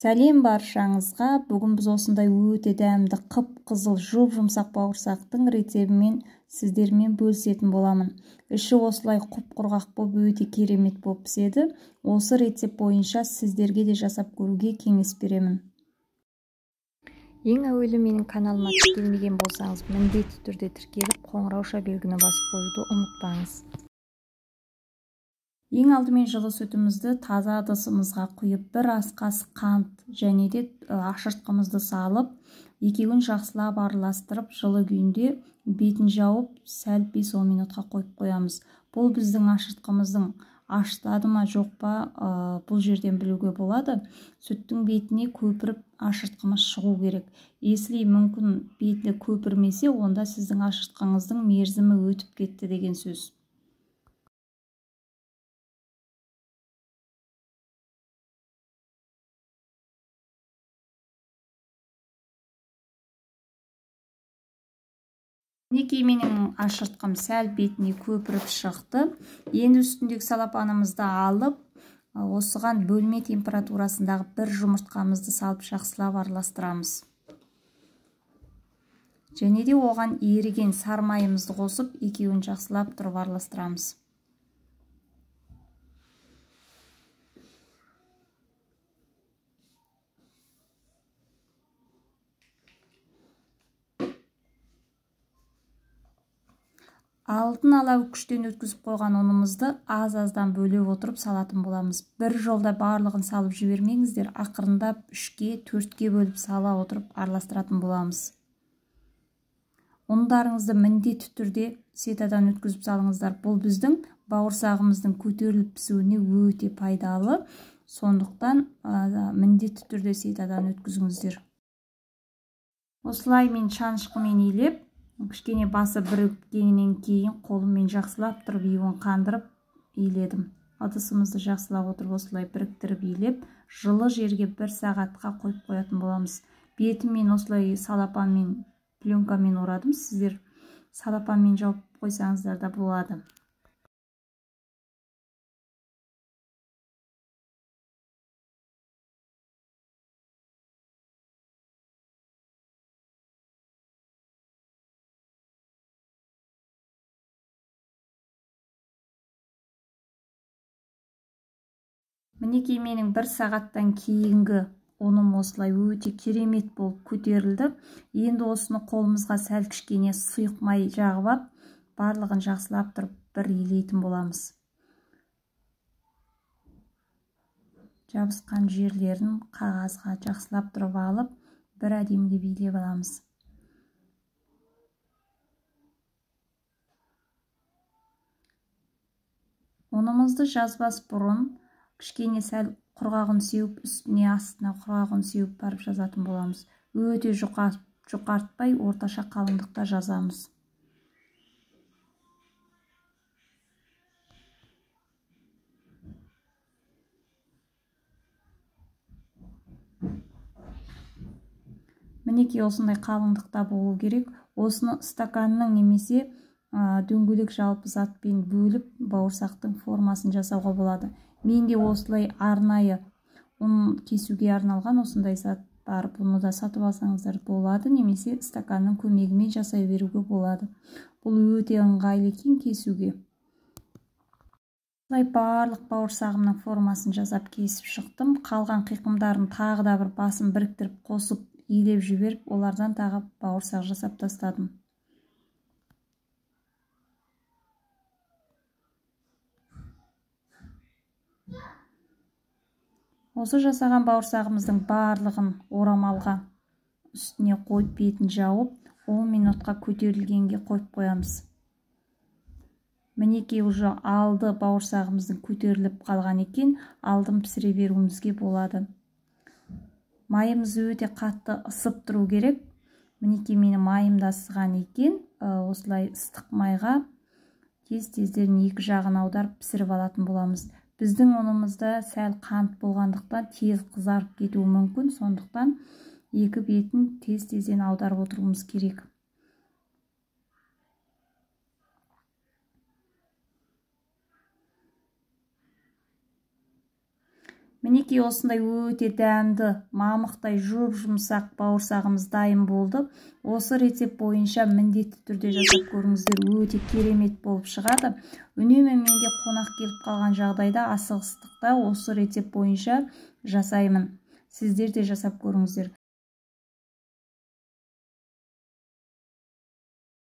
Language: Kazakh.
Сәлем баршаңызға. Бүгін біз осындай өте дәмді қып-қызыл жұп-жұмсақ бауырсақтың рецебімен сіздермен бөлісетін боламын. Іші осылай құп-құрғақ болып өте керемет болып піседі. Осы рецепт бойынша сіздерге де жасап көруге кеңес беремін. Ең әуелі менің каналыма тіркелмеген болсаңыз, міндетті түрде тіркеліп, қоңырауша белгіні басып қоюды ұмытпаңыз. Ең алдымен жылы сүтімізді таза ыдысымызға құйып, бір ас қасық қант және де ашыртқымызды салып, екеуін жақсылап араластырып, жылы күйінде бетін жауып, сәл 5-10 минутқа қойып қоямыз. Бұл біздің ашыртқымыздың ашытады ма, жоқ па, бұл жерден білуге болады. Сүттің бетіне көпіріп ашыртқымыз шығу керек. Если мүмкін бетіне көпірмесе, онда сіздің ашыртқыңыздың мерзімі өтіп кетті деген сөз. Мінекей менің ашыртқым сәл бетіне көпіріп шықты. Енді үстіндегі салапанымызды алып, осыған бөлме температурасындағы бір жұмыртқамызды салып жақсылап араластырамыз. Және де оған еріген сармайымызды қосып, екеуін жақсылап тұрып араластырамыз. Алдын ала күштен өткізіп қойған ұнымызды аз-аздан бөліп отырып салатын боламыз. Бір жолда барлығын салып жібермеңіздер, ақырындап 3-ке, 4-ке бөліп сала отырып араластыратын боламыз. Ұндарыңызды міндетті түрде сетадан өткізіп салыңыздар. Бұл біздің бауырсағымыздың көтеріліп пісуіне өте пайдалы. Сондықтан міндетті түрде сетадан өткізіңіздер. Осылай мен шанышқымен илеп, кішкене басы біріккеннен кейін қолыммен жақсылап тұрып иуін қандырып иледім. Ыдысымызды жақсылап отырып осылай біріктіріп илеп, жылы жерге бір сағатқа қойып қоятын боламыз. Бетін мен осылай салапанмен, пленкамен орадым. Сіздер салапанмен жауып қойсаңыздар да болады. Мінекей менің бір сағаттан кейінгі ұным осылай өте керемет болып көтерілді. Енді осыны қолымызға сәл кішкене сұйық май жағып ап, барлығын жақсылап тұрып бір илейтін боламыз. Жабысқан жерлерін қағазға жақсылап тұрып алып, бір әдемілеп илеп аламыз. Ұнымызды жазбас бұрын кішкене сәл құрғағын сеуіп, үстіне астына құрғағын сеуіп барып жазатын боламыз. Өте жұқартпай орташа қалыңдықта жазамыз. Мінекей осындай қалыңдықта болу керек. Осыны стаканның немесе дөңгелек жалпы затпен бөліп бауырсақтың формасын жасауға болады. Менде осылай арнайы ұн кесуге арналған осындай зат бар. Бұны да сатып алсаңыздар болады, немесе стаканның көмегімен жасай беруге болады. Бұл өте ыңғайлы екен кесуге. Осылай барлық бауырсағымның формасын жасап кесіп шықтым. Қалған қиқымдарын тағы да бір басын біріктіріп қосып илеп жіберіп, олардан тағы бауырсақ жасап тастадым. Осы жасаған бауырсағымыздың барлығын орамалға үстіне қойып, бетін жауып, 10 минутқа көтерілгенге қойып қоямыз. Мінекей уже алды бауырсағымыздың көтеріліп қалған екен, алдын пісіре беруімізге болады. Майымыз өте қатты ысып тұру керек. Мінекей менің майым да ысыған екен. Осылай ыстық майға тез-тезден екі жағын аударып пісіріп алатын боламыз. Біздің ұнымызда сәл қант болғандықтан тез қызарып кетуі мүмкін, сондықтан екі бетін тез-тезден аударып отыруымыз керек. Мінекей, осындай өте дәмді, мамықтай жұп жұмсақ бауырсағымыз дайын болды. Осы рецепт бойынша міндетті түрде жасап көріңіздер, өте керемет болып шығады. Үнемі менде қонақ келіп қалған жағдайда, асығыстықта осы рецепт бойынша жасаймын. Сіздер де жасап көріңіздер.